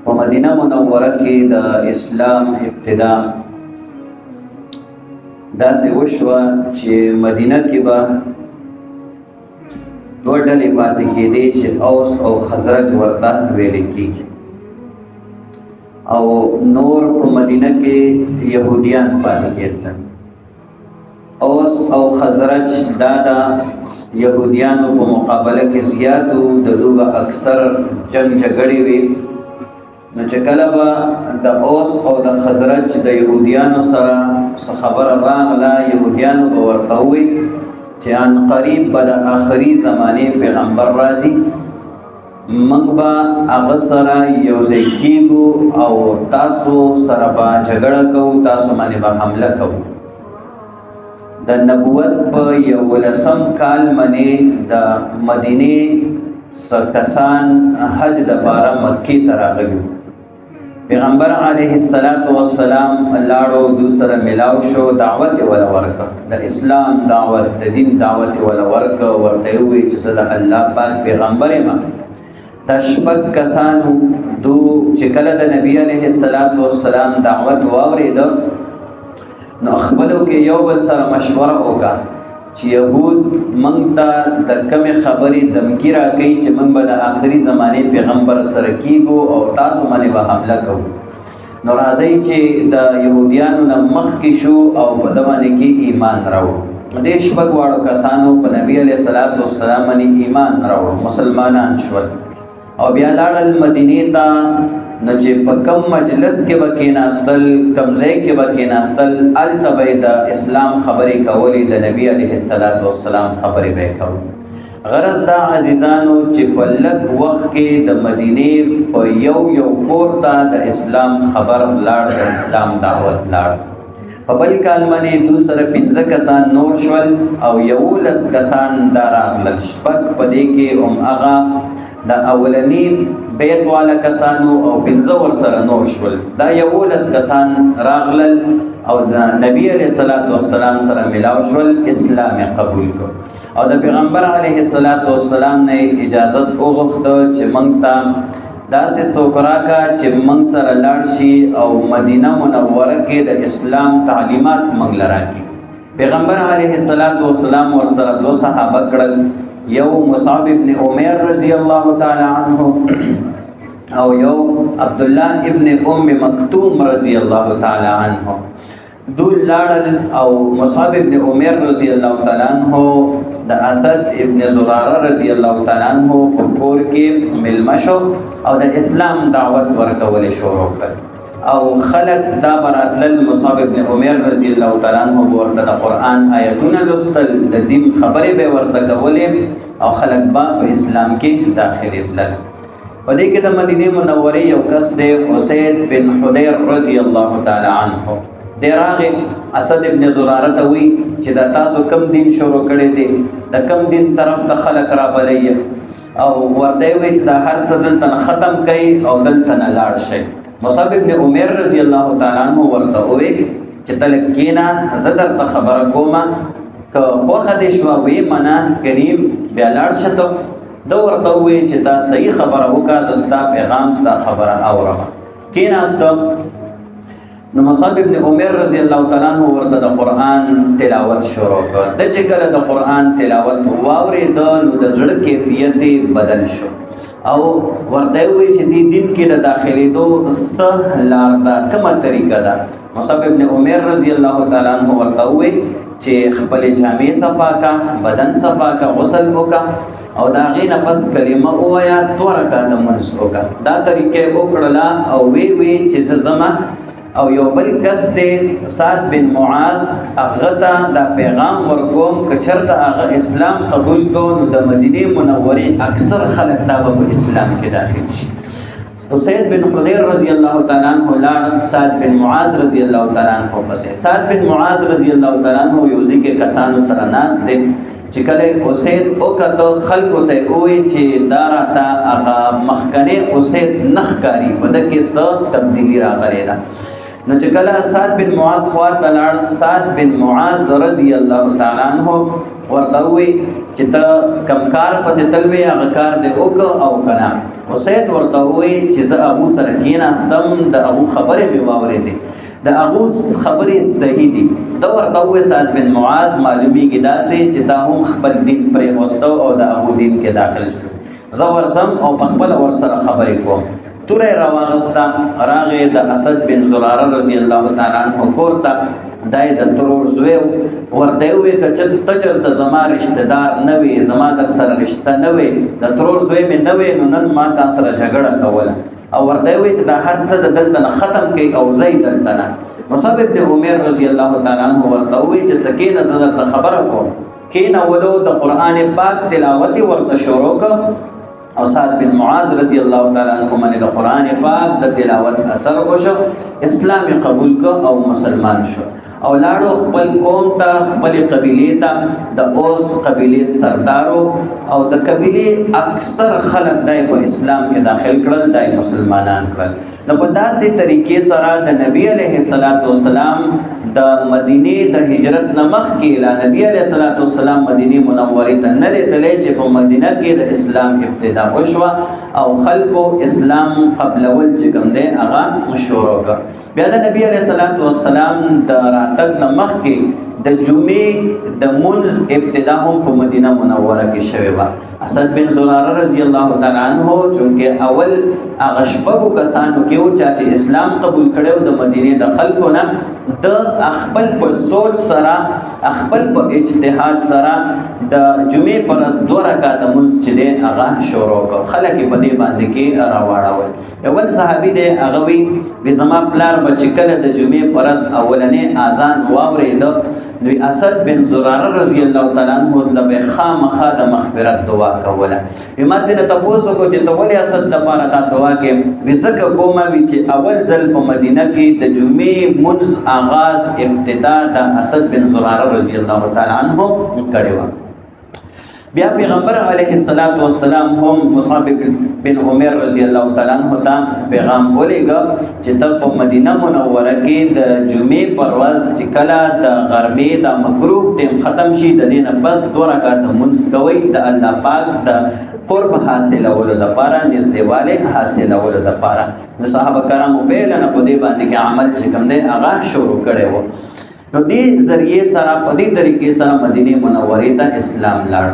په مدینه منوره کې د اسلام ابتدا داسې وشوه چې مدینه کې به دوه ډلې پاتې کېدې چې اوس او خزرج ورته ویل کېږي، او نور په مدینه کې يهودیان پاتې کېدل. اوس او خزرج دا د يهودیانو په مقابله کې زیاتو، د دوی اکثر جنگ جګړې وي. نو چې کله به د اوس او د خزرج د يهودیانو سره څه خبره راغله، يهودیانو به ورته وویل چې ان قریب به د آخري زمانې پیغمبر راځي، موږ به هغه سره یو ځای کېږو او تاسو سره به جګړه کوو، تاسو باندې به حمله کوو. د نبوت په 11 کال باندې د مدینې کسان حج دپاره مکې ته راغلي. پیغمبر علیه الصلاة والسلام لاړو، دو سره ملاو شو، دعوت یې وله ورکړه، د اسلام دعوت، د دین دعوت یې وله ورکړه. ورته یې وویل چې زه د الله پاک پیغمبر یم. دا شپږ کسانو دو چې کله د نبی علیه الصلاة والسلام دعوت واورېده، نو خپلو کې یو بل سره مشوره وکړه چې یهود موږ ته د کمې خبرې دمکي راکوي چې موږ به د آخري زمانې پیغمبر سره کیږو او تاسو باندې به حمله کوو. نو راځئ چې د یهودیانو نه مخکې شو او په ده باندې کې ایمان راوړو. دې شپږ واړو کسانو په نبی علیه الصلاة والسلام باندې ایمان راوړو، مسلمانان شول او بیا لاړل مدینې ته. نو چې په کم مجلس کې به کېناستل، کم ځای کې به کېناستل، هلته به یې د اسلام خبرې کولې، د نبي علیه الصلاة والسلام خبرې به یې کولې. غرض دا عزیزانو چې په لږ وخت کې د مدینې په یو یو کور ته د اسلام خبر لاړ، د اسلام دعوت لاړ. په بل کال باندې دو سره 5 کسان نور شول او 11 کسان دا راغلل. شپږ په دې کې هم هغه د اولني بیت والا کسانو او 5 ورسره نور شول. دا 11 کسان راغلل او د نبی علیه الصلاة والسلام سره ملاو شول، اسلام یې قبول کړ او د پیغمبر علیه الصلاة والسلام نه یې اجازت وغوښته چې موږ ته داسې څوک راکړه چې موږ سره لاړ شي او مدینه منوره کې د اسلام تعلیمات موږ له راکړي. پیغمبر علیه الصلاة والسلام ورسره 2 صحابه کړل، یو مصعب ابن عمیر رضی الله تعالی عنہ او یو عبدالله ابن ام مکتوم رضی الله تعالی عنہ. دو لاړل او مصعب ابن عمیر رضی الله تعالی عنہ د اسد ابن زراره رضی الله تعالی عنہ په کور کې مېلمه شو او د اسلام دعوت ورکول شروع کړ. او خلق دا براتلل، مصعب ابن عمیر رضی الله تعالی عنہ به ورته د قرآن آیتونه لوستل، د دین خبرې به ورته کولې او خلق به په اسلام کې داخلېدل. په دې کې د مدینې منورې یو کس دی، اسید بن حدیر رضی الله تعالی عنہ، دی راغی اسد ابن زراره ته وی چې دا تاسو کم دین شروع کړی دی، د کم دین طرف ته خلق را بلئ، او ورته وی چې دا هر څه دلته ختم کړئ او دلته نه لاړ شئ. مصعب ابن عمر رضی الله تعالی عنہ ورته ووی چې ته لږ کښېنه، زه درته خبره کومه، که خوښه دې شوه ویې منه، کریم بیا لاړ شه. ته ده ورته ووی چې تا صحیح خبره وکړه، زه ستا پیغام ستا خبره اورم. کښېناسته. نو مصعب ابن عمر رضی الله تعالی عنہ ورته د قرآن تلاوت شروع کړ. د چې کله د قرآن تلاوت واورېده نو د زړه کیفیت یې بدل شو او ورته یې وویل چې دې دین کې د داخلېدو څه لار ده، کومه طریقه ده؟ مصعب ابن عمر رضی الله تعالی عنہ ورته وویل چې خپلې جامې صفا کا، بدن صفا کا، غسل وکړه او د هغې نه پس کلمه ووایه، 2 رکعته لمونځ وکړه. دا طریقه یې وکړله او ویې ویل چې زه ځمه او یو بل کس دی سعد بن معاذ، هغه ته دا پیغام ورکوم که چېرته هغه اسلام قبول کړو نو د مدینې منورې اکثر خلک دا به په اسلام کې داخل شي. اسید بن حدیر رضی الله تعالی عنہ لاړ سعد بن معاذ رضی الله تعالی عنہ پسې. سعد بن معاذ رضی الله تعالی عنہ یو ځای کې کسانو سره ناست دی چې کله اسید وکتل خلکو ته یې وویل چې دا راته هغه مخکنی اسید نه ښکاري، په ده کې څه تبدیلي راغلې ده. نو چې کله سعد بن معاذ خوا ته لاړ، سعد بن معاذ رضی الله تعالی عنہ ورته وویل چې ته کم کار پسې تلوې هغه کار دې وکړه او که نه؟ اسید ورته ووی چې زه هغو سره کېناستم، د هغو خبرې مې واورېدې، د هغو خبرې صحیح دي. ده ورته ووی سعد بن معاذ معلومیږي داسې چې تا هم خپل دین پرېښوستو او د هغو دین کې داخل شو، زه ورځم او په خپله ورسره خبرې کوم. توره یې راواغسته، راغی د اسد بن زراره رضی الله تعالی عنه کور ته، دا یې د ترور زوی و. ورته یې وویل که ته چېرته زما رشته دار نه وې، زما در سره رشته نه وې، د ترور زوی مې نه وې، نو نن ما تا سره جګړه کوله. او ورته یې وویل چې دا هر څه د دلته نه ختم کړئ او ځئ دلته نه. مصعب ابن عمیر رضی الله تعالی عنه ورته وویل چې ته کښېنه، زه درته خبره کوم. کښېنولو، د قرآن پاک تلاوت یې ورته شروع کړ او سعد بن معاذ رضی الله تعالی عنہ باندې د قرآن پاک د تلاوت اثر وشو، اسلام یې قبول کړ او مسلمان شو او لاړو خپل قوم ته، خپل قبیلې ته. د اوس قبیلې سردارو او د قبیلې اکثر خلک دای په اسلام کې داخل کړل، دای مسلمانان کړل. نو په داسې طریقې سره د نبی علیه الصلاۃ والسلام د مدینه د هجرت نه مخکې لا نبی علیه الصلاۃ والسلام مدینه منورې ته نه دی تللی چې په مدینه کې د اسلام ابتدا وشوه او خلکو اسلام قبلول چې کوم دی هغه شروع کړ. بیا د نبی علیه الصلاۃ والسلام د راتګ نه مخکې د جمعې د منځ ابتدا هم په مدینه منوره کې شوې وه. اسد بن زراره رضی الله تعالی عنہ چونکه اول هغه شپږو کسانو کې و چا چې اسلام قبول کړی و د مدینې د خلکو نه، د خپل په سوچ سره، خپل په اجتهاد سره د جمعې پر ورځ دوه رکعاته لمونځ چې دی هغه شروع کړ، خلک یې په دې باندې کې راواړول. یو بل صحابي دی، هغه وی وی زما پلار به چې کله د جمعې پر ورځ اولنې اذان واورېده نو اسد بن زراره رضی الله تعالی عنه له به خامخا د مغفرت دعا کوله. وی ما ترې تپوس وکړو چې ته ولې اسد دپاره دا دعا کوې؟ وی ځکه کومه وی چې اول ځل په مدینه کې د جمعې مونځ آغاز ابتدا د اسد بن زراره رضی الله تعالی عنه کړې وه. بیا پیغمبر علیه الصلاۃ والسلام هم مصعب بن عمر رضی الله تعالی عنہ ته پیغام ولېږه چې ته په مدینه منوره کې د جمعې پر ورځ چې کله د غرمې د مکروه ټیم ختم شي د دې نه پس دوه رکعاته لمونځ کوئ د الله پاک د قرب حاصلولو لپاره، نږدېوالی حاصلولو لپاره. نو صحابه کرامو پیله نه په دې باندې کې عمل چې کوم دی هغه شروع کړی و. نو دې ذریعې سره په دې طریقې سره مدینه منورې ته اسلام لاړ.